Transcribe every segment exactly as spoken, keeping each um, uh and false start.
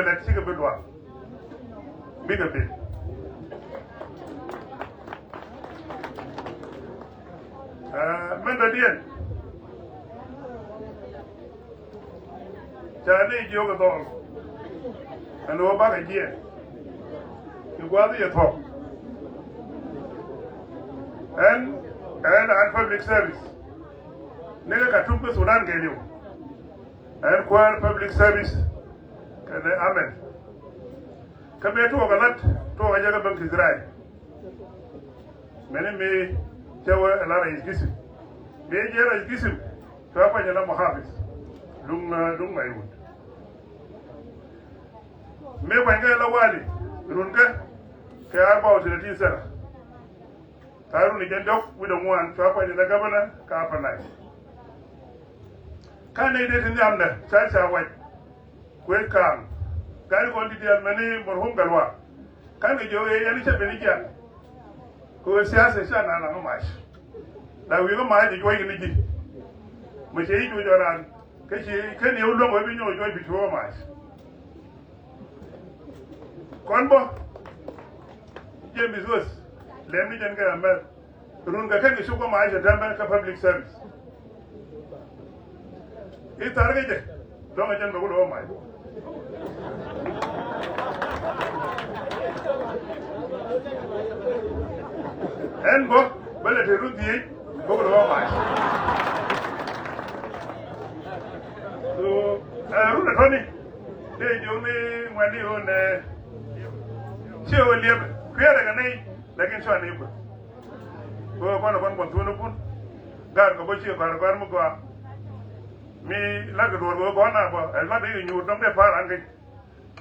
lɛt cikɛ bi dual. Bikɛ bil. Ɛ, mɛn dɔ̱diɛn. Ca ni jiök ɛ dhɔl. Ɛn ɣöö bakɛ jiɛn. Ci gua̱a̱th yɛ thuɔ̱k. Ɛn, ɛn an public service. Ni kɛ Khartoum kä Sudan kɛɛliw. Ɛn kuäär public service kɛnɛ amɛn. Kä mëë tuɔɔk ɛ lat, tuɔɔk ɛ jɛ kä bäŋ ti Israel. Mɛni mëë cɛ wä ɛ la rais gisim. Mëë jɛ rais gisim, cua kuany ɛ la muhafis. Duŋ, duŋ Maimon. Mëë kuany kɛ ɛ la wali, run kä, kɛ arbaa wa thelatin sana. Thaarun i̱ jɛn diɔ̱k wi̱cdɛ ŋuan cua kuany in ɛ gabana kä Upper Nile. Kä nɛy dee ti nhiamdɛ ca ca wac. Kuec kaam. Gari kɔn ti diɛl mɛni marhum Gatluak. Ka̱n kɛ jiök ëë yɛn i̱ cä ben i̱ jian. Kɛ ɣöö siasa ca naath laŋ i̱ mac. La wi̱i̱ kä mac i̱ juɔc kɛ ni ji̱. Mɛ cɛ i̱ juɔc ɔ raan. Kä ci ken yɛ wä luäŋ wee bi nyɔk juɔc bi cuɔ̱ɔ̱ŋ mac. Kɔn bä James West, lɛm ni jɛn kɛ amɛr. Run kɛ kɛn kɛ cuk bä mac cɛ tɛmɛ kä public service. I̱ thar kɛ jɛ dɔ̱ŋ ɛ jɛn bɛ wä lɛ wä mac. Ɛn bä bä lɛ te run dhieec bä wä lɛ wä mac. So, ɛ, run ɛ tɔni dee jiök ni ŋuɛ̈tni ɣöö nɛ ciɛ ɣöö liɛpɛ kuiɛrɛ kɛ nɛy. Lakin cua ni kueth. Kɛ ɣöö kɔn ɛ kɔn kuɔth thuɔ̱n ikun. Gaat kɛ bä ciɛ kɔaar kɔaar mi gɔaa. Mi la̱t kɛ duɔ̱ɔ̱r kɛ ɣöö gɔ̱a̱n a bä ɛ la̱t dee kɛ nyuur dɔ̱ŋ dee pa̱a̱r an kec.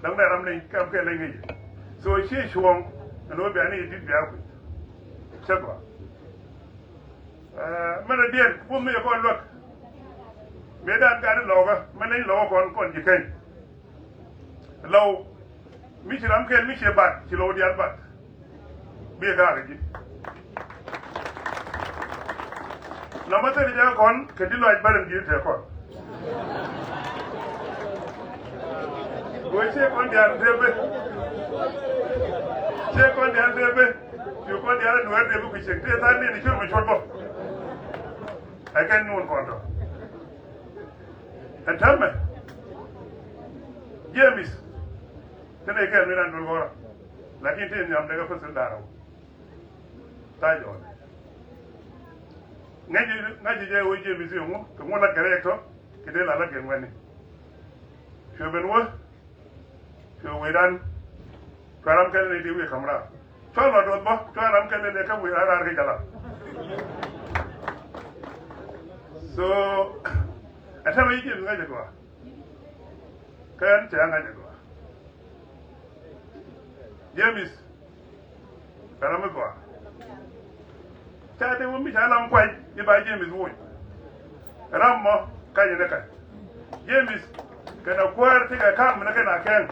Dɔ̱ŋ dee ram ni kɛm kɛ leny kɛ yɛ. So ciɛ cuɔ̱ɔ̱ŋ ɛn ɣöö bia ni yɛ di̱t bia kueth. Cä gɔaa. Ɛ, mɛn rɔ diɛn kuoth mi yɛ kɔn luäk. Mëë dan gat ilɔkä mɛn leny lɔkä kɔn kɔn ji̱ keny. Lɔw mi ci ram kɛl mi ciɛ bat ci lɔw diaal bat. Biɛ kaak ji̱. Nɔmɔ thil jɛ kɔn kɛ di lɔc bärɛn ji̱ tɛ kɔn. Go̱o̱c ciɛ kɔn diaal tëë ben. Ciɛ kɔn diaal tëë ben. Ci kɔn diaal nuɛɛr tëë ben kui̱ ciek tëë than ni ni cur mi cuɔt bä. Ɛ kɛn nuun kɔn tɔ. Ɛ täämɛ James. Tënɛ kɛn mi nan duel ɣɔrä. Lakin ti nhiam dee kɛ pä thil da̱rä wä. Tha̱a̱c ɣɔn. Ŋäc, ŋäc jɛ wä James i̱ ŋu kɛ ŋu la kɛ rɛɛk tɔ kɛ dee la la kɛ ŋuɛ̈tni. Cuɛ ben wä. Cuɛ wecdan. Cuɛ ram kɛn ni ti wi̱i̱ ka̱m raar. Cuɛ lɔ duɔth bä cuɛ ram kɛn ni kä wi̱i̱ raar raar kɛ jala. So ɛ tɛmɛ i̱ James ŋäc jɛ gɔaa. Kɛn cɛ ŋa̱c ɛ gɔaa. James. Ɛ ram mi gɔaa. Ca dee wä mi ca lam kuany i̱ ba James woc. Ram mɔ kany ni kany. James kɛnɛ kuäär ti kɛ kam ni kɛn a kɛn.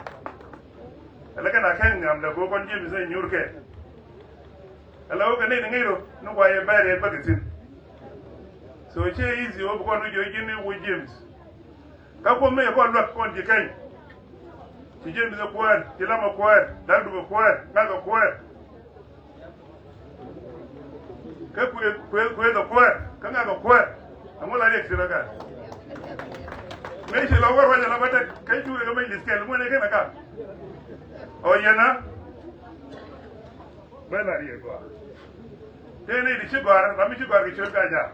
Ɛlɛ kɛn a kɛn nhiam dɛ kɛ wä kɔn James ɛ nyuur kɛ. Ɛlɛ wä kɛ nɛy ni ŋäc rɔ ni gua yɛ bɛr yɛ bäk ithin. So ciɛ easy wä bi kɔn wä jiɔ ji̱n ni wä James. Kä kuoth mi yɛ kɔn luäk kɔn ji̱ keny. Ci James ɛ kuäär, ci Lam ɛ kuäär, Dak Dup ɛ kuäär, Ŋak ɛ kuäär. Kä kuëë, kuëë, kuëë ɛ kuäär, kä Ŋak ɛ kuäär. Ɛŋu la riɛk ci rɔ gat. Mëë ci lɔ wä ruac ala bä tek kä cuurɛ kä mëë li̱th kɛl ŋuɛn ɛ kɛn ɛ kak. Ɔ yɛn a. Bä la riɛk gɔaa. Tëë ni di ci gɔaa ram mi ci gɔaa kɛ ciöt ka jaak.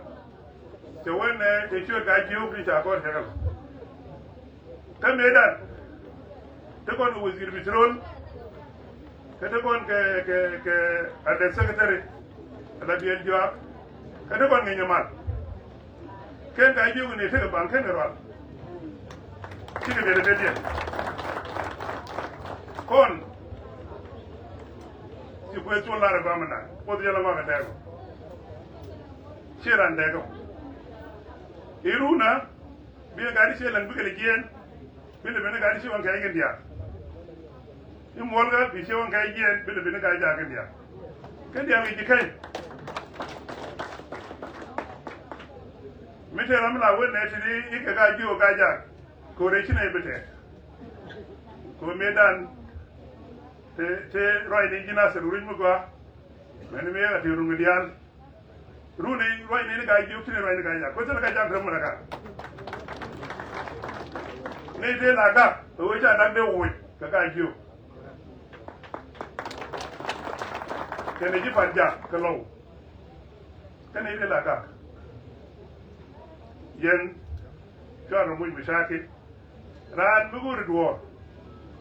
Cɛ wen ɛ cɛ ciöt ka jiök ni ca kɔn cɛ kɛ lɔ. Kä mëëdan te kɔn kɛ wazir petrol. Kä te kɔn kɛ kɛ kɛ under secretary. Ala biɛl juak. Kä te kɔn kɛ nyamal. Kɛn ka jiök ni tekɛ baŋ kɛn kɛ rual. Cikɛ biɛl kɛ diɛn. Kɔn ci kueth col lar ɛ bamɛ na kuoth jɛ la ŋɔak ɛ tɛɛk. Ciɛ ran dɛɛk ɔ. Iruna bi ɛ gat i̱ ciɛ laŋ bikɛ lɛ jiɛɛn. Bi lɛ ben ɛ gat i̱ ciɛ waŋ kɛɛc kɛn diaal. I̱ muɔlkä bi ciɛ waŋ kɛɛc jiɛɛn bi lɛ ben ɛ gat i̱ jaak kɛn diaal. Kɛn diaal kɛ ji̱ kɛny. Mi tëë ram mi la wen nɛ ti di i̱ kɛ gat jiök ɛ gat jaak. Kɛ ɣöö rɛy ci nɛy bi tɛɛk. Kɛ ɣöö mëëdan te, te ruacni ji̱ Nasir ruc mi gɔaa. Mɛn mëë ɣä te run kɛ diaal. Run ni ruacni ni Gaa-jiök, ti ni ruacni Gaa-jaak. Kuɛ thilɛ Gaa-jaak te mɛ la ka. Ni dee la gak, kɛ ɣöö ca dak dee woc kɛ Gaa-jiök. Kɛnɛ ji̱ Pan Jaak kɛ Lɔw. Kɛnɛ ji̱ Lagak. Yɛn cuarɛ muc mi cakit. Raan mi go̱o̱ri duɔ̱ɔ̱r.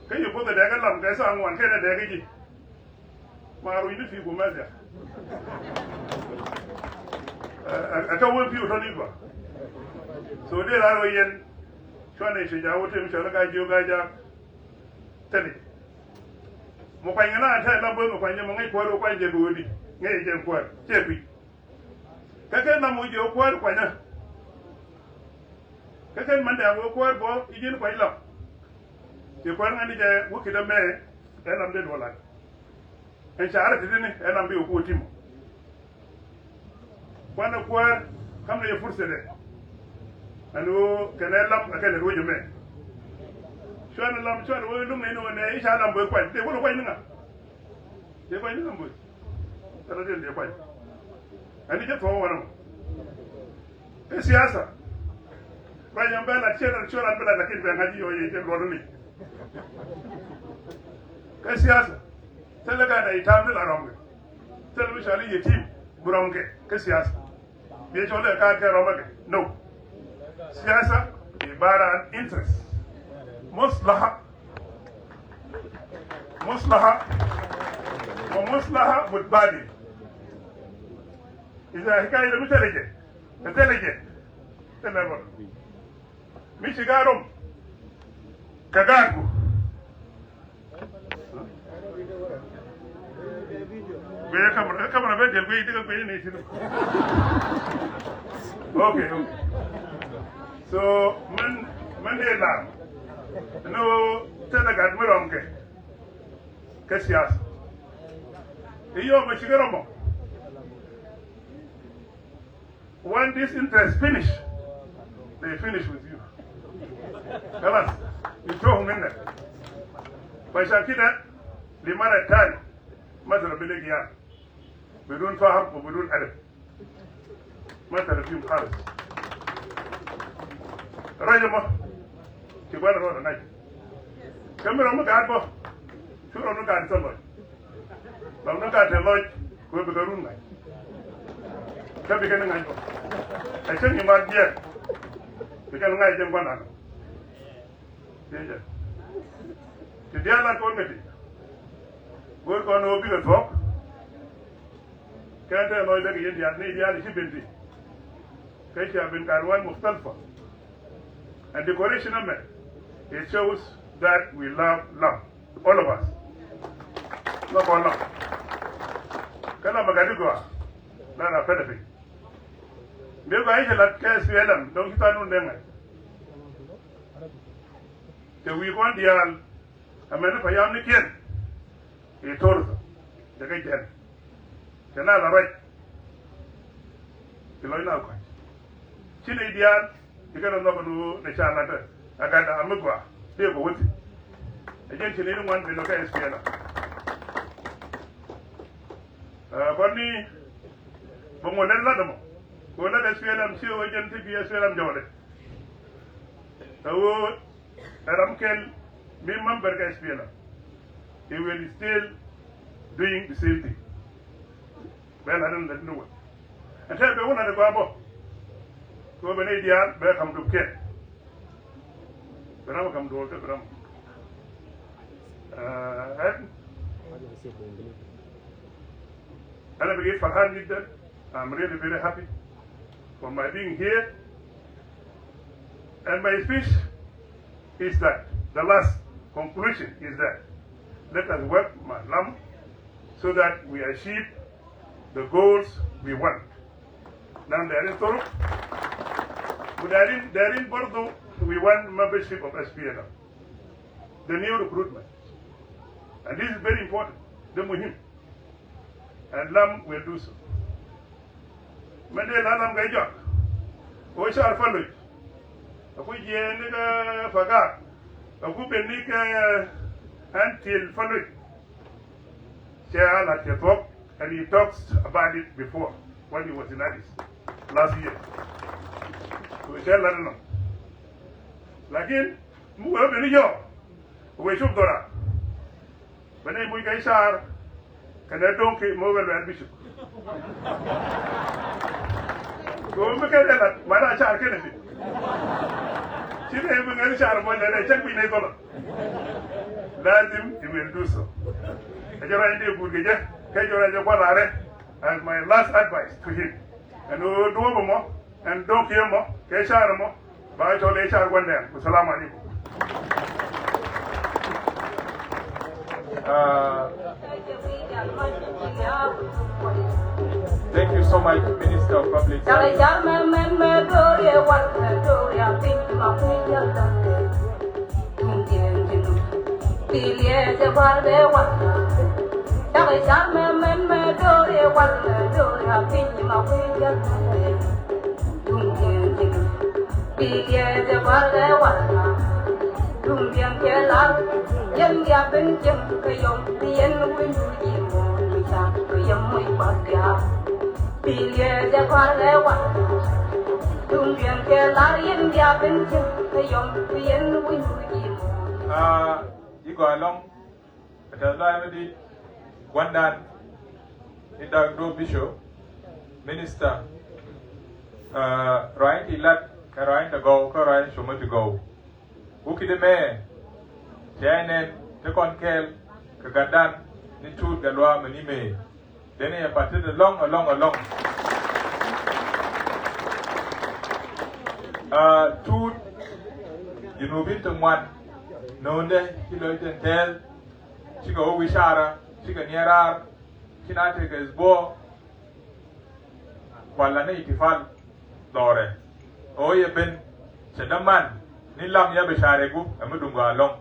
Kä yɛ Kuoth ɛ dɛɛk ɛ lam kɛ thaa ŋuan kɛnɛ dɛɛk ɛ ji̱. Ma ruc ni pi̱i̱ ku mɛth ya. Ɛ, ɛ, ɛ kä wee pi̱i̱ tɔ̱ ni gɔaa. So dee raan wee yɛn. Cuanɛ ci jaak wä tëë mi cɔl i̱ Gaa-jiök Gaa-jaak. Thilɛ. Mɛ kuany kɛ na tɛth la bo̱o̱th mɛ kuany jɛ mɛ ŋäc kuäär wä kuany jɛ bi wä di ŋäc jɛ kuäär cɛ kui̱. Kä kɛn lam wä jiɛ wä kuäär kuanyä. Kä kɛn mɛn dɛ̈ɛ̈ wä kuäär bɔ i̱ ji̱n kuany lam. Cɛ kuäär ŋa̱n ni jɛ wä ki̱t ɛmɛ ɛ lam dee duɔl la̱t. Ɛn ca rɛ ti̱ti̱ni ɛ lam bi wä kuɔ ti̱mɔ. Kuanɛ kuäär kam nɛ yɛ fursa dɛ. Ɛn ɣöö kɛnɛ lam ɛ kɛnɛ ruec ɛmɛ. Cuanɛ lam cuanɛ wee lum nɛy ni wee nɛ i̱ ca lam bööth kuany dee wä lɛ kuany ni ŋa. Dee kuany ni ŋa bööth. Kɛnɛ dee dee kuany. Ɛn i̱ jɛ thuɔ̱k wanɛ mɔ. Kä siasa. Kuany ɛn bɛ la ciɛ la ciɛ la bɛ la lakin bɛ ŋa̱c i̱ yɔ yɛ jɛ luɔt ni. Kä siasa. Thilɛ gat a itam ni la rɔmkɛ. Thilɛ mi cɔal i̱ yetim bi rɔmkɛ kä siasa. Bi cɔl i̱ gat kɛ rɔmkɛ. No. Siasa ibara an interest. Muslaha. Muslaha. Wa muslaha mutbadil. Iza hikaya de mi thilɛ jɛ. Thilɛ jɛ. Thilɛ bä. Mi ci gaat rɔm kɛ gaatku. Guiɛ kamera, kamera bɛ diɛl guiɛ, dikɛ guiɛ ni tini. Okay, okay. So mɛn, mɛn dee lar ni ɣöö thilɛ gat mi rɔm kɛ kɛ siasa. I̱ yɔm a cikɛ rɔmɔ. When this interest finish, they finish with you. Kalas, intuhum minnak. Fa ashan kida, limara tani, ma tara bi lek yan, bidun faham wa bidun adab. Ma tara fihum khalis. Raja ma, ti bana rɔ na. Kami rɔ mi gaat bä. Cu rɔ mi gaat tɛ lɔc. Rɔ mi gaat tɛ lɔc. Kɛ bikɛ run ŋa̱c. Kä bikɛ ni ŋa̱c bä. Ɛ cä nyi mat biɛt. Bikɛ ni ŋa̱c jɛn guanan. Biɛ jɛ. Ti diaal la kɔn kɛ ti. Go̱o̱r kɔn ɣöö bikɛ thuɔ̱k. Kɛn tɛ lɔc däk yɛn diaal ni diaal ci ben ti. Kɛ cia ben ka alwan mukhtalfa. And decoration ɛmɛ, it shows that we love Lam. All of us. Love our Lam. Kä Lam a gat di gɔaa. Lam a pɛlɛ piny. Mëë ba i̱ cɛ lat kɛ S P L M dɔ̱ŋ ci than wun dee ŋa̱c. Cɛ wi̱i̱ kɔn diaal. Amäni payamnikiɛn i̱ to̱r thok. Cɛ kɛ jɛn. Cɛ na la ruac. Ci lɔc na kɔc. Ci nɛy diaal ci kɛn rɔ nhɔk ni ɣöö nɛ ca la̱tdä. Ɛ gatda a mi gɔaa. Dee kɔ wä thi̱n. Ɛ jɛn ci nɛy ni ŋuan ben lɔ kɛ S P L M. Ɛ kɔn ni bä ŋuɔ̱t lɛn la̱t ɛmɔ. Kɛ ɣöö la̱t S P L M ci ɣöö jɛn ti bi S P L M jɔwdɛ. Ɛ ɣöö ɛ ram kɛl mi member kɛ S P L M, he will still doing the same thing. Bɛ la den la den wä. Ɛn tɛ bɛ wä la de gɔaa bɔ. Kɛ bɛ nɛy diaal bɛ kam dup kɛl. Bɛ ram kam duɔl te bɛ ram. Ɛn ɛn a bɛ farhan jiddan. I'm really very happy for my being here. And my speech is that the last conclusion is that let us work ma Lam so that we achieve the goals we want. Nan dɛɛrin thorok, dɛɛrin, dɛɛrin bordo, we want membership of S P L M. The new recruitment. And this is very important. The muhim. And Lam will do so. Mɛn dee la Lam kɛ jɔak. Ɣöö car Paloc. Aku jiɛɛn ni kɛ Pagak. Aku ben ni kɛ Until fɔlɔc cɛ a lat cɛ thuɔ̱k, and he talks about it before when he was in Addis last year. Kɛ cɛ lat inɔ. Lakin mi wee ben i̱ yɔɔ wee cop dhɔra. Bɛ nɛy moc kɛ i̱ car kɛnɛ do̱ŋ kɛ mɔ kɛ luɛɛl bicop. Kɛ ɣöö mi kɛn ɛ lat mat a car kɛnɛ ti. Ci nɛy mi ŋäth i̱ car mɔ lɛl ɛ cäŋ piny nɛy dhɔlɔ. Lazim he will do so. Ɛ jɛ ruac in dee guut kɛ jɛ kɛ jɛ ruac jɛ kuath raarɛ. And my last advice to him, ɛn ɣöö duɔ̱ɔ̱p ɛmɔ ɛn do̱ŋ kiɛ mɔ kɛ car ɛmɔ. Ba cɔl ɛ car gua̱ndɛn. Wassalamu alaikum. Uh, thank you so much, Minister of Public Service. Ah, you go along. Ɛ tɛth lɔaac mi di̱i̱t gua̱ndan, ni dak duɔ̱ɔ̱p bicop, minister, ɛ, ruaacni ti lat kɛ ruaacni ti gɔw kä ruaacni cumä ti gɔw. Wä ki̱t ɛmɛ cɛ nɛn ti kɔn kɛɛl kɛ gatdan ni Tuut Gatluak Mani Mɛy. Deni ɛ patit ɛlɔ̱ŋ ɛlɔ̱ŋ ɛlɔ̱ŋ. Ɛ, Tuut, Junubin ti ŋuan, no̱o̱ndɛ ci lɔc tin tɛth. Cikɛ wä wi̱i̱ carä, cikɛ niɛn raar, ci na tekɛ isbuɔ. Kualɛ ni itifal dhɔrɛ. Ɣöö yɛ ben cɛ däman ni lam yɛ bi carɛ gup ɛ mi duŋ gɔaa ɛlɔ̱ŋ.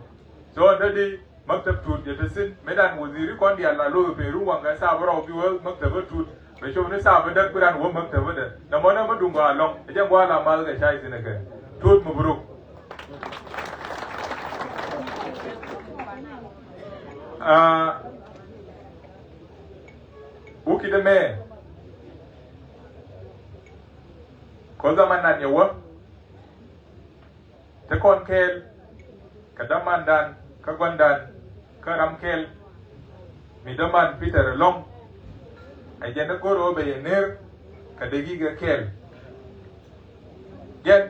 So ɛn te di maktab Tuut yɛ te thi̱n, mëë dan waziri kɔn diaal la lo̱th pee ru waŋ kɛ thaap rɔw bi wä maktab Tuut. Bɛ cop ni thaap bä däk bi ran wä maktab dɛ. Nɔmɔ nɛ mi duŋ gɔaa ɛlɔ̱ŋ. Ɛ jɛn gɔaa la math kɛ cay thi̱n ɛ kɛ. Tuut, mabruk. Ah, wä ki̱t ɛmɛ. Kɔ dhaman nan yɛ wä. Te kɔn kɛɛl kɛ dämandan kä gua̱ndan kä ram kɛl mi däman Peter ɛlɔ̱ŋ. Ɛ jɛn ɛ go̱r ɣöö bɛ yɛ ner kɛ däkikɛ kɛl. Jɛn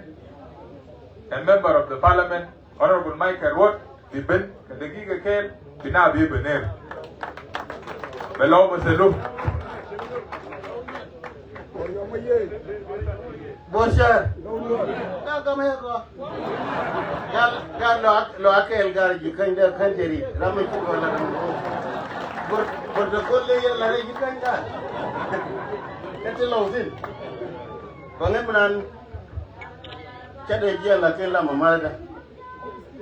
ɛ member of the parliament, Honorable Michael Ruɔt, bi ben kɛ däkikɛ kɛl, bi na bi ben ner. Bɛ lɔw mɛ thelu. Bosɛ. Gal gam yɛ kɔ. Gal, gal lɔ, lɔ akɛl gal ji̱ kany dɛ kany jɛ ri. Ram mi ci kɔ la ram. Bor, bor de kol le yɛ la re ji̱ kany gal. Kɛ ti lɔw thin. Kɔ ŋɛ mi nan. Cɛ dee jiɛn la kɛ lam a mal da.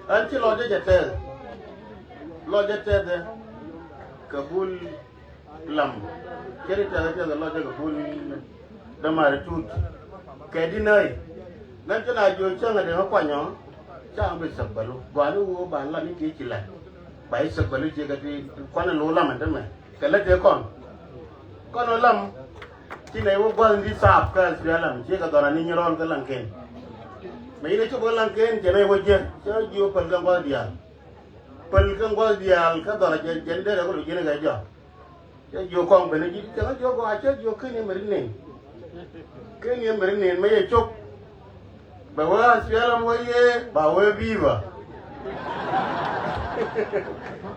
An ci lɔ jɛ jɛ tɛth. Lɔ jɛ tɛth. Kɛ bul lam. Cɛ di tɛth tɛth lɔ jɛ kɛ bul. Dämari Tuut. Kɛ di nai. Nan cɛ na jiö cäŋ a dee ŋä kuanyɔ. Ca ŋä bi thäk bälu. Gɔaa ni woo ba lam ni ti ci lɛ. Ba i̱ thäk bälu ci kɛ ti kuan in lo̱o̱ lam in te mɛ. Kɛ lät tëë kɔn. Kɔn ɔ lam. Ci nɛy wä gua̱th in di thaap kä S P L M. Ci kɛ dhɔran ni nyi rɔɔl kä Laŋken. Mɛ yin a cop kä Laŋken cɛ nɛy wä jiɛ. Cä jiö päl kä gua̱th diaal. Päl kä gua̱th diaal kä dhɔr jɛ jɛn derɛ kä lo jiɛn kɛ jɔak. Cä jiök kɔŋ ben ji̱ cä ŋä jiök gɔaa cä jiök ken yɛ mɛr nen. Ken yɛ mɛr nen mɛ yɛ cop. Bɛ wee S P L M wee yee ba wee bi̱i̱ ba.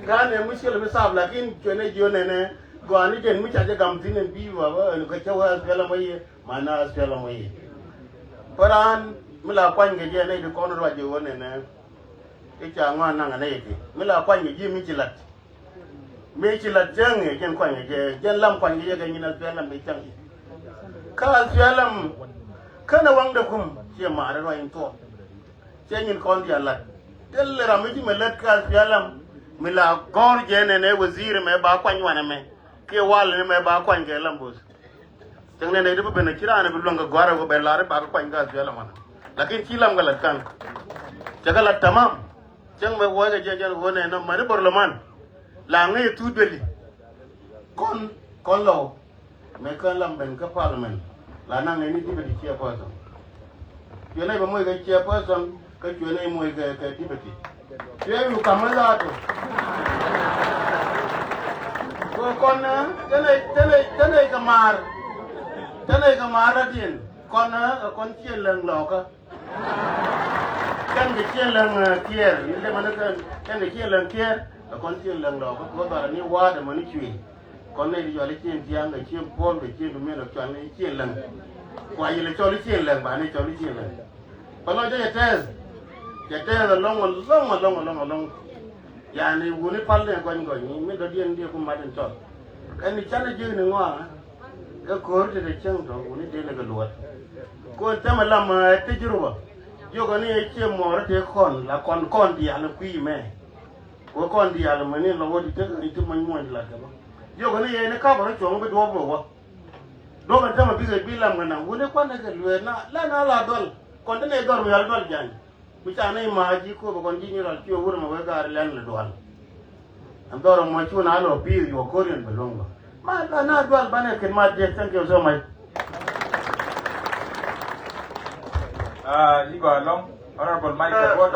Kä nɛ muckilɛ mi thaap lakin cuɛ nɛ jiök nɛnɛ gɔaa ni jɛn mi ca jɛ gam thi̱n ɛn bi̱i̱ ba bä ɛn kɛ cä wee S P L M wee yee ma na S P L M wee yee. Pä raan mi la kuany kɛ jɛ nɛ ti kɔn ruac jɛ wee nɛnɛ. I̱ ca ŋɔaa naŋ ɛ nɛ yɛ ti mi la kuany kɛ ji̱ mi ci la̱t. Mëë ci la̱t cäŋ ɛ jɛn kuany kɛ jɛ jɛn lam kuany kɛ jɛ kɛ nyin S P L M bi cäŋ. Kä S P L M känɛ waŋdɛ kum ciɛ ma̱a̱r ruac in thuɔ̱k. Ciɛ nyin kɔn diaal la̱t. Thilɛ ram mi ci mɛ lät kä S P L M mi la gɔ̱r jɛ nɛnɛ wazir mɛ ba kuany wanɛ mɛ kiɛ wal ni mɛ ba kuany kɛ lam bo̱th. Cäŋ nɛnɛ ti bi ben a ci raan bi luäŋ kɛ gɔ̱a̱r ɛ wä bɛ la̱r i̱ ba kɛ kuany kä S P L M wanɛ. Lakin ci lam kɛ la̱t ka̱n. Cɛ kɛ la̱t tamam. Cäŋ mɛ wuɔckɛ jɛn jɛn ɣöö nɛ nɔ mani barlaman la ŋäc ɛ thuut dueli. Kɔn, kɔn lɔw mɛ kä lam ben kä parliament la naŋ nɛ ni deputy chairperson. Cuɛ nɛy bɛ moc kɛ chairperson kä cuɛ nɛy moc kɛ, kɛ deputy. Cuɛ yu kamä zaatu. Kɛ kɔn, eh, tɛnɛ, tɛnɛ, tɛnɛ kɛ maar. Tɛnɛ kɛ maar radiɛn. Kɔn, eh, kɔn ciɛ läŋ lɔkä. Kɛn kɛ ciɛ läŋ, eh, kiɛɛr. Ni dee mani kɛn, kɛn kɛ ciɛ läŋ kiɛɛr. Kɛ kɔn ciɛ läŋ lɔkä. Kɛ kɔn dhɔra ni waat ɛmɔ ni cuɛ. Kɔn nɛy ti cɔl i̱ cieŋ thia̱a̱ŋ kɛ cieŋ puɔl kɛ cieŋ dumiɛn kɛ cɔl i̱ cieŋ läŋ. Kua yɛl ɛ cɔl i̱ cieŋ läŋ ba ni cɔl i̱ cieŋ läŋ. Pälɔ jɛ cɛ tɛth. Cɛ tɛth ɛlɔ̱ŋ ɛlɔ̱ŋ ɛlɔ̱ŋ ɛlɔ̱ŋ ɛlɔ̱ŋ. Yani wuni pal ni gɔny gɔny mi dɔ̱diɛn diɛ ku mat in cɔl. Ɛn ni canɛ jiäk ni ŋɔa. Kɛ ko̱r ti te cieŋ tɔ wuni dee ni kɛ luɔt. Kuɔn tɛmɛ lam ɛ ti ji̱ rubä. Jiökɛ ni ɛ cie mɔɔr ti kɔn la kɔn kɔn diaal kui̱ mɛ. Wä kɔn diaal mäni lɔ wä di tek ni ti mäny muɔny lat kɛ bä. Jiök ni yɛn ni kap rɔ cuɔ̱ŋ bi duɔ̱p wä wä. Duɔ̱p ni tämɛ bikɛ bi lam kɛ naŋ wuni kuan ni kɛ lueer na la na la dual. Kɔn ti ni dual mi yal dual jany. Mi ca ni ma ji̱ ko̱p kɔn ji̱ ni rɔl ci wä wur mɛ wee gaar lɛn lɛ dual. Ɛn dhɔr mɔ cu na lɔ pi̱i̱th yuɔ ko̱r yɛn bɛ luäŋ bä. Ma la na dual banɛ kɛn ma diɛ, thank you so much. Ah, you go along. Honorable Michael Ward.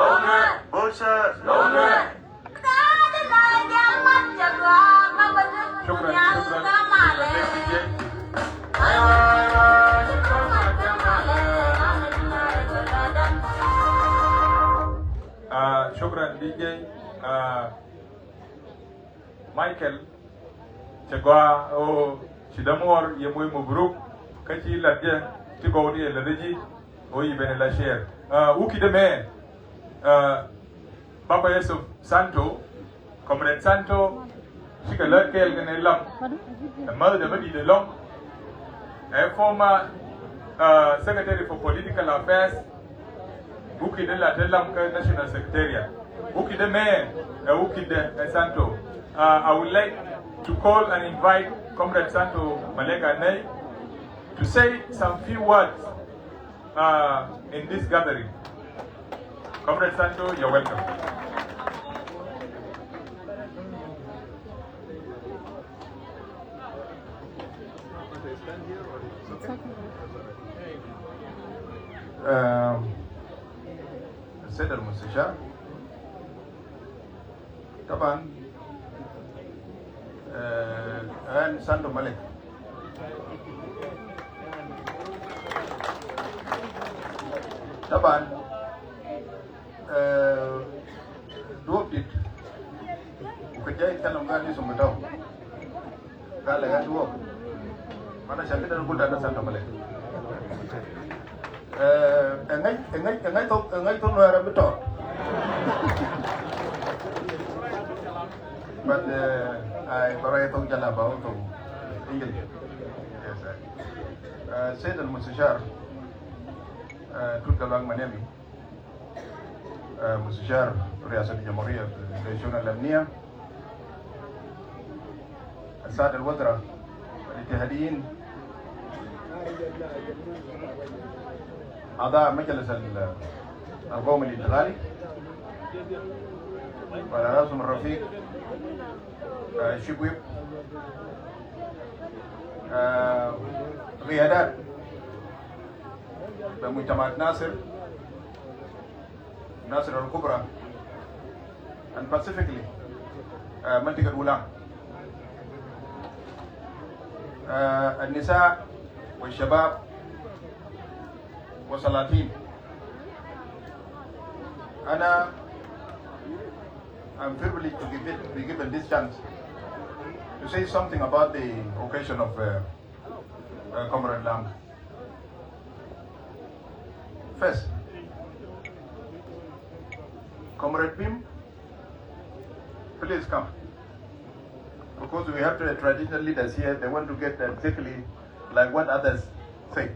Shukran, shukran. Ah, shukran D J. Ah, Michael, cɛ gɔaa ɣöö ci dämuɔr yɛ moc mubruk kä ci lat jɛ ti gɔw ni yɛ lät ji̱ ɣöö yi ben ila share. Ah, wukidɛ mɛ, ah, Bakɔ Yusuf Santo, Comrade Santo, cikɛ lät kɛɛl kɛnɛ lam. Ɛ mäthdɛ bä di̱t ɛlɔ̱ŋ. Ɛ former, uh, Secretary for Political Affairs, wukidɛ la te lam kä National Secretariat. Wukidɛ mɛ, ɛ wukidɛ ɛ Santo. Uh, I would like to call and invite Comrade Santo Malek Anei to say some few words, uh, in this gathering. Comrade Santo, you're welcome. Um, Said al-Mustashar, Taban, eh, ɣän Santo Malek. Taban, eh, duɔ̱p dit. Ku kɛ jɛ i̱ thilɛ ɣän i̱ thum itɔ. Gal ɛ ɣän duɔ̱ɔ̱p. Mana cɛ kɛ dee gul dan Santo Malek. Eh, ɛ ŋäc, ɛ ŋäc, ɛ ŋäc thok, ɛ ŋäc thok Nuɛɛr ɛ bi tɔɔt. But, eh, ay bä rɔy thok jala ba wä thok English. Yes, sir. Eh, Said al-Mustashar, eh, Tut Gatluak Maniemi. Eh, Mustashar Riasat Jamhuriya fi Shunun al-Amniya, Saada al-Wazara, al-Ittihadiyin, Ada Majlis al-Qawmi al-Intiqali, wa ala rasihim al-Rafiq, eh, Chief Whip, eh, qiyadat bita Mujtamaat Nasir, Nasir al-Kubra, and specifically, uh, منطقة Ulang. Uh, النساء والشباب والسلاطين. أنا, I'm privileged to give it, be given this chance to say something about the occasion of, uh, uh, Comrade Lam. First, Comrade Bim, please come. Because we have the traditional leaders here, they want to get exactly like what others say.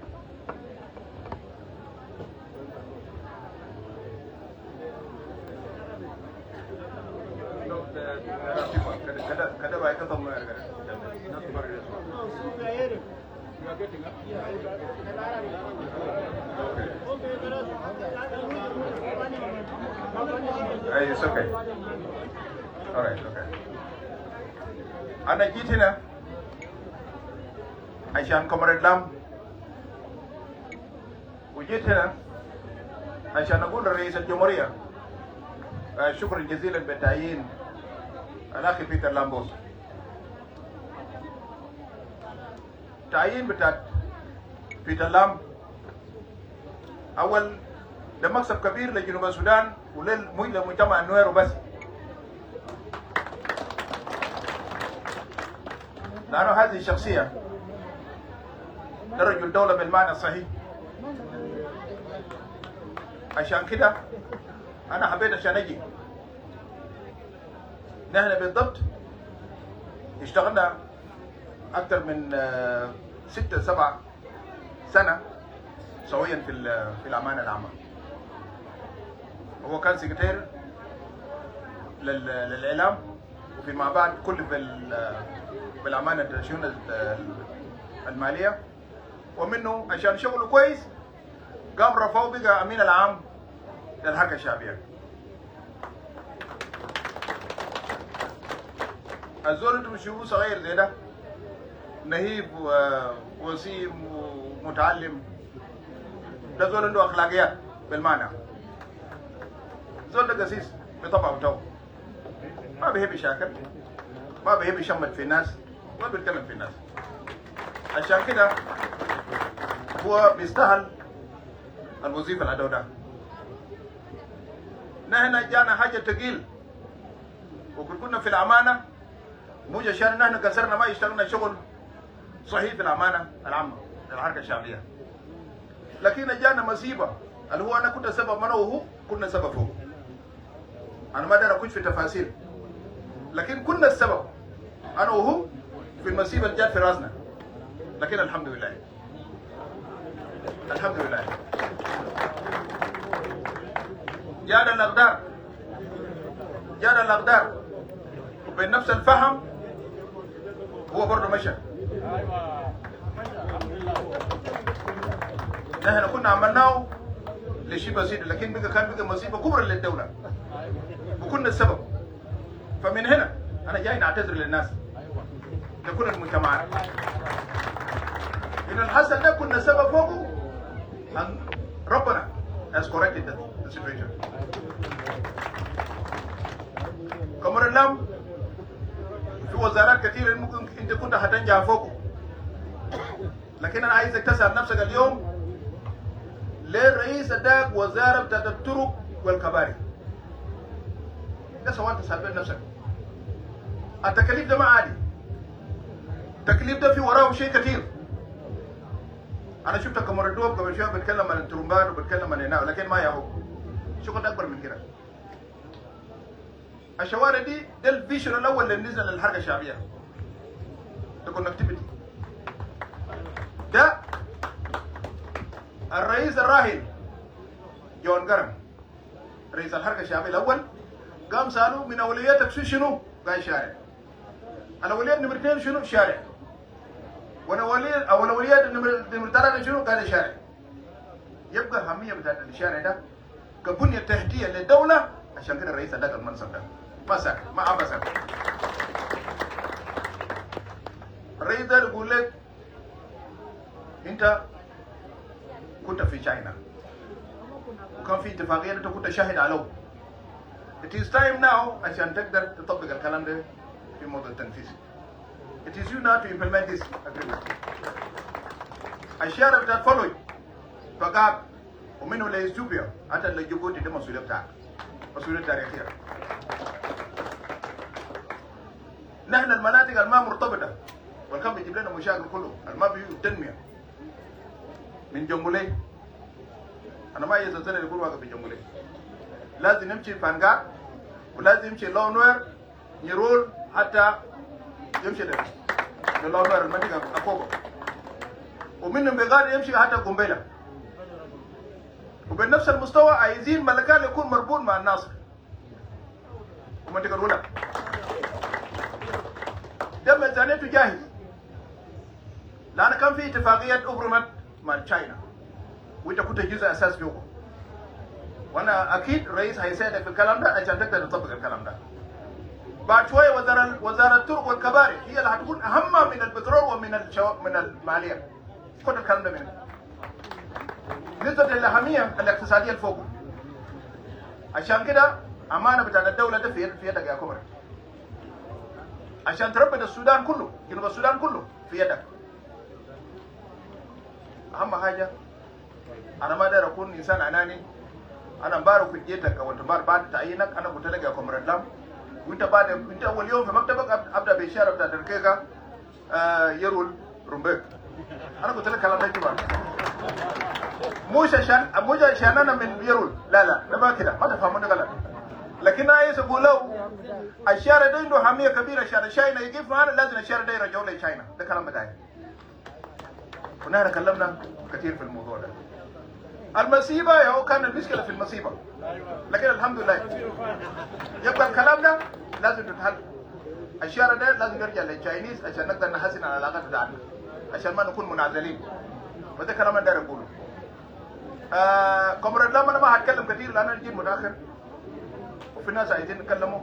Hey, it's okay. All right, okay. Ana ji̱ ti nɛ, ashan Comrade Lam. Wu ji̱ ti nɛ ashan agul Rais al Jumhuriya, ah, shukran jazilan bi tayin al akhi Peter Lam Bos. Tayin bitat Peter Lam, awal, de maksab kabir le Junub Sudan, u le muj le mujtama Nuer u bas. Lanu hazi shakhsiya de rajul dawla bil mana sahih. Ashan kida ana habet ashan aji. Nahna bidabt ishtagalna aktar min, ah, sitta saba sana sawiyan fi l-, fi l-amana al-ama. Huwa kan sekreter lil-, lil-ilam, u fi ma baad kullu fi l-, fi l-amana al-shun al-, al-maliya. Wa minnu ashan shugulu kwes, gam rafau biga amin al-am lil haraka shabiya. Azol intu bishufu sagir zeda, nahif, ah, wasim, mutaalim. Da zol intu akhlaqiyat bil mana. Zol da gasis bi taba bitau. Ma bihib yishakil. Ma bihib yishamat fi nas. Ma bitkalam fi nas. Ashan kida huwa bistahil al-wazifa al-adaw da. Nahna jana haja tagil. Wa kul kunna fi l-amana. Muj ashan nahna kasarna ma ishtagalna shugul sahih fi l-amana al-ama, al-haraka shabiya. Lakin jana masiba. Al huwa ana kunta sabab mana wa hu kunna sabab hu. Ana ma dara kush fi tafasil. Lakin kunna sabab. Ana wa hu fi masiba al jat fi rasna. Lakin alhamdulillah. Alhamdulillah. Jada al-aqdar. Jada al-aqdar. Bi nafs al-faham. Huwa bardu masha. Nahna kunna amalnahu li shi basit, lakin biga kan biga masiba kubra lil dawla. Wa kunna sabab. Fa min hina, ana jay na'tazir lin nas. Li kull al-mujtamaat. Inna al-hasal da kunna sabab fogu. An Rabbana has corrected the, the situation. Comrade Lam, fi wazarat katir mumkin inta kunta hatanja fogu. Lakin ana aizak tasal nafsak al-yom, le rais adak wazara bitat al-turuk wal-kabari. Da sual tasal be nafsak. Al-takalif da ma adi. Takalif da fi warahu shay katir. Ana shufta Comrade Duab gabal shwiya bitkalam an turumbat u bitkalam an hina, lakin ma yahu. Shugul akbar min kida. Al-shawari di, del vision al-awwal lil nizam lil haraka shabiya. The connectivity. Da al-rais al-rahil John Garang, rais al-haraka shabiya al-awwal, gam salu min awlawiyatak fi shunu? Gal shari. Al-awlawiyat number iten shunu? Shari. Wal awlawiyat, awlawiyat number, number talata shunu? Gal shari. Yabga ahamiya bitat al-shari da ka bunya tahtiya lil dawla, ashan kida rais adak al mansab da. Ma sahil, ma aba sahil. Rais da bigul lek, inta kunta fi China. Wa kan fi ittifaqiya inta kunta shahid alahu. It is time now ashan tagdar tatabik al-kalam da fi mawdu tanfiz. It is you now to implement this agreement. Al-shari bitat Faluj, Fagak, wa minnu le Ethiopia, hata le Djibouti, de masuliya bitak. Masuliya tarikhiya. Nahna al-manatik al ma murtabita, wal kan bijib lena mushakil kulu, al ma bi tanmiya. Min Jonglei. Ana ma ayiz al-zalan yakun waqif fi Jonglei. Lazim yamshi Fangak, wa lazim yamshi Lower Nuer, Nyirol, hata yamshi le, le Lower Nuer, al mantiga Akobo. Wa minnu bi gadi yamshi hata Gambela. Wa bi nafs al-mustawa aizin Malakal yakun marbut ma Nasir. Wa mantiga al-ula. De mizaniyatu jahiz. Lanu kan في اتفاقيات أبرمت مع تشاينا. وانت كنت جزء أساس جوه. وانا اكيد رئيس هيساعدك في الكلام ده عشان تقدر تطبق الكلام ده. بعد شوية وزارة، وزارة الطرق والكباري هي اللي هتكون اهم من البترول ومن الشو-، من المالية. خد الكلام ده مني. نسبة الأهمية الاقتصادية الفوق. عشان كده أمانة بتاعت الدولة ده في يد-، في يدك يا كومراد. عشان تربط السودان كله، جنوب السودان كله في يدك. أهم حاجة، أنا ما داير أكون إنسان أناني. أنا مبارك في جيتك أول تمبار بعد تعيينك، أنا قلت لك يا كومراد لام، وأنت بعد، أنت أول يوم في مكتبك أب-، أبدأ بالشارع بتاع دركيكا، آه، يرول رومبيك. أنا قلت لك كلام ده جمعة. مش عشان، مش عشان أنا من يرول، لا، لا، ده ما كده، ما تفهموني غلط. لكن أنا عايز أقول له، الشارع ده عنده أهمية كبيرة، عشان تشاينا يقف معانا، لازم الشارع ده يرجعوه لتشاينا. ده كلام بتاعي. ونحن تكلمنا كتير في الموضوع ده. المصيبة يا هو كان المشكلة في المصيبة، لكن الحمد لله يبقى الكلام ده لازم يتحل. الشارع ده لازم يرجع للتشاينيز عشان نقدر نحسن العلاقات بتاعتنا، عشان ما نكون منعزلين. وده كلام أنا داير أقوله. آه، كومراد لام، أنا ما هتكلم كتير لأن أنا جيت متأخر، وفي ناس عايزين يتكلموا.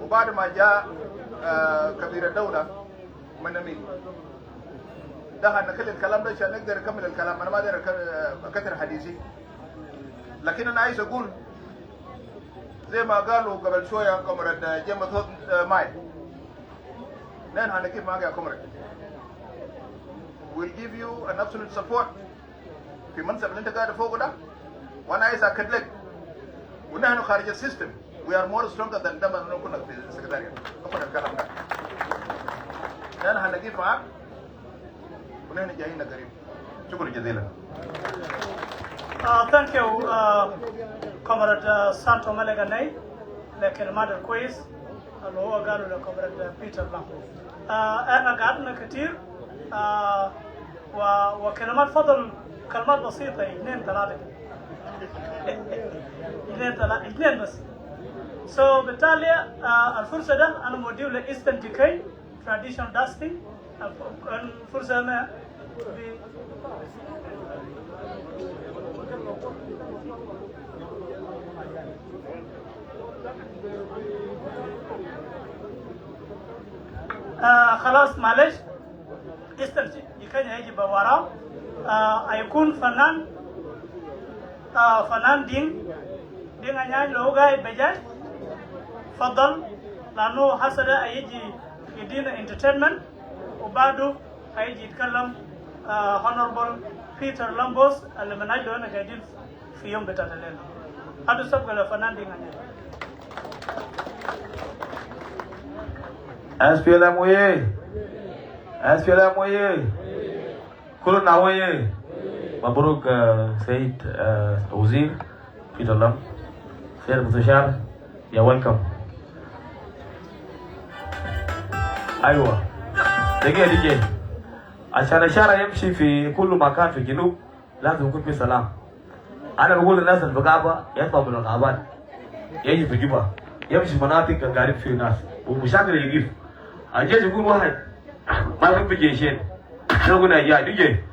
وبعد ما جاء، آه، كبير الدولة من أمين، ده هنخلي الكلام ده عشان نقدر نكمل الكلام. أنا ما أقدر أك-، أكثر حديثي، لكن أنا عايز أقول زي ما قالوا قبل شوية كومراد جيمس هوت، آه، ماي. نحن هنقف معاك يا كومراد. We'll give you an absolute support في منصب اللي أنت قاعد فوقه ده. وأنا عايز أكد لك، ونحن خارج السيستم، we are more stronger than ده ما كنا في السكرتارية. ما كنا الكلام ده. نحن هنقف معاك، ونحن جايين قريب. شكرا جزيلا. Uh, thank you, uh, Comrade, uh, Santo Maleganei, لكلمات الكويس اللي هو قاله لكومراد بيتر لام. Uh, احنا قعدنا كتير، uh, و-، وكلمات فضل كلمات بسيطة، اثنين ثلاثة. اثنين ثلاثة، اثنين بس. So بالتالي، uh, الفرصة ده أنا موديه ل Eastern Jikany Traditional Dusting. الفرصة هنا. آه، خلاص، معلش. Eastern Jikany هيجي بوراه. آه، هيكون فنان، آه، فنان دينج، دينج أنياي لو قاعد بجاي. فضل، لأنه هسه ده هيجي يدينا entertainment، وبعده هيجي يتكلم، آه، Honorable Peter Lambos اللي من أجله احنا قاعدين في يوم بتاع الليلة. هذا سبق لفنان دينج أنياي. SPLM oyee! SPLM oyee! كلنا oyee! مبروك، آه، سيد، آه، وزير بيتر لام. سيد المستشار، يا welcome. أيوة. دقيقة، دقيقة. عشان الشارع يمشي في كل مكان في الجنوب، لازم يكون في سلام. أنا بقول للناس اللي في غابة يطلعوا من الغابات، يجي في جوبا، يمشي مناطق اللي قاعدين فيه ناس، ومشاكل يقف. الجيش يكون واحد، ما يكون في جيشين. شنو قلنا يا دي جي؟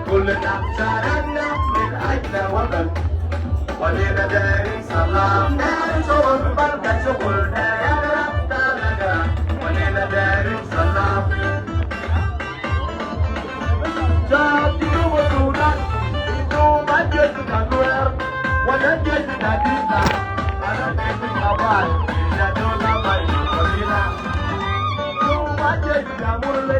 كلنا شاركنا من أجل وطن. ولينا دايرين سلام، دايرين شغل، بلقى شغل، دايرين ربطة نقرة. ولينا دايرين سلام. شعب جنوب السودان، انتوا ما جيتوا تنوير، ولا جيتوا تدينا، ولا جيتوا تبال، إلا دولة ما يقولنا. انتوا ما جيتوا تمر لي.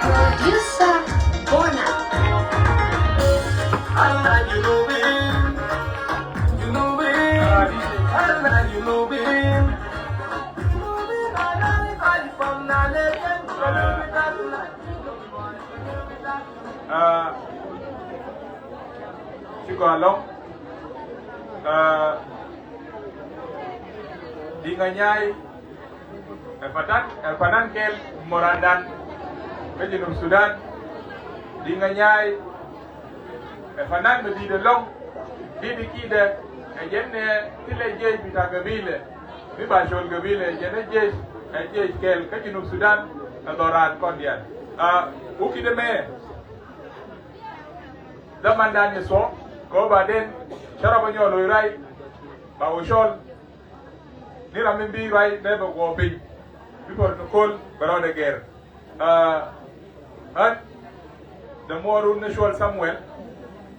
Producer Bona. Ah, ci gɔaa ɛlɔ̱ŋ. Ah, Diŋ Anyai ɛ fanan, ɛ fanan kɛl morandan kä Junub Sudan. Diŋ Anyai ɛ fanan mi di̱i̱t ɛlɔ̱ŋ. Di̱t i̱ ki̱dɛ ɛ jɛn ɛ thilɛ jiec bi ta̱ gabila. Mi ba col gabila ɛ jɛn ɛ jiec, ɛ jiec kɛl kä Junub Sudan ɛ dhɔran kɔn diaal. Ah, wä ki̱dɛ mɛ. Dhamandan ni thuɔ̱k kɛ ɣöö ba den cä rɔ bä nyɔk lo̱c ruac ba wä cɔl. Ni ram mi bi ruac bɛ bɛ guɔ piny bi protocol bɛ rɔɔdɛ gɛr. Ah, ɣän dämuɔɔrun ni cuɔl Samuel.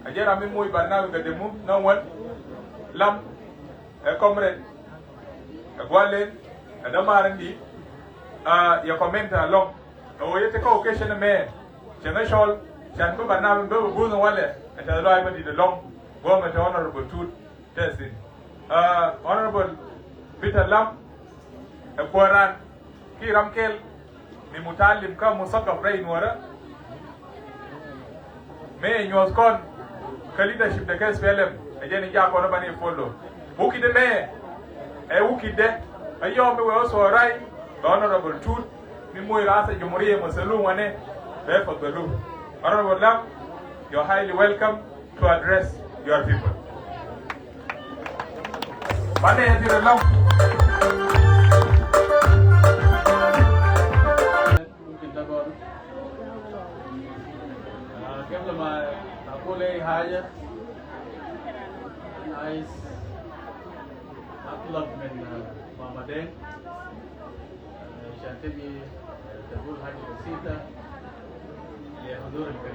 A jɛ ram mi moc barnamij kɛ dämu nä wän lam ɛ comrade ɛ gua̱len ɛ dämaar in di̱i̱t. Ah, yɛ comment alɔŋ. Ɛ ɣöö yɛ tekɛ occasion ɛmɛ cɛ ŋä cɔl can bä barnamij bä bä buth walɛ ɛ tɛth lɔaac bä di̱t ɛlɔ̱ŋ. Guɔ̱mɛ te Honorable Tut tɛthin. Ah, Honorable Peter Lam ɛ kuäär ran ki ram kɛl mi mutalim kä muthakaf rɛy Nuɔrä. Mëë nyuɔ̱th kɔn kä leadership de kä S P L M ɛ jɛn in jak kɔn ɛ bani follow. Wä ki̱dɛ mëë ɛ wä ki̱dɛ ɛ yɔm mi wee wä thuɔɔk ray bɛ Honorable Tut mi moc rath ɛ Jumhuriya Musulum wanɛ bɛ fadhalu. Honorable Lam, you're highly welcome to address your people. Banɛ yɛ thil ɛlɔ̱ŋ. Mumkin ta gɔr. Ah, قبل ما أقول أي حاجة، أنا عايز أطلب من، آه، ماما دين، آه، عشان تجي، آه، تقول حاجة بسيطة للحضور الكريم.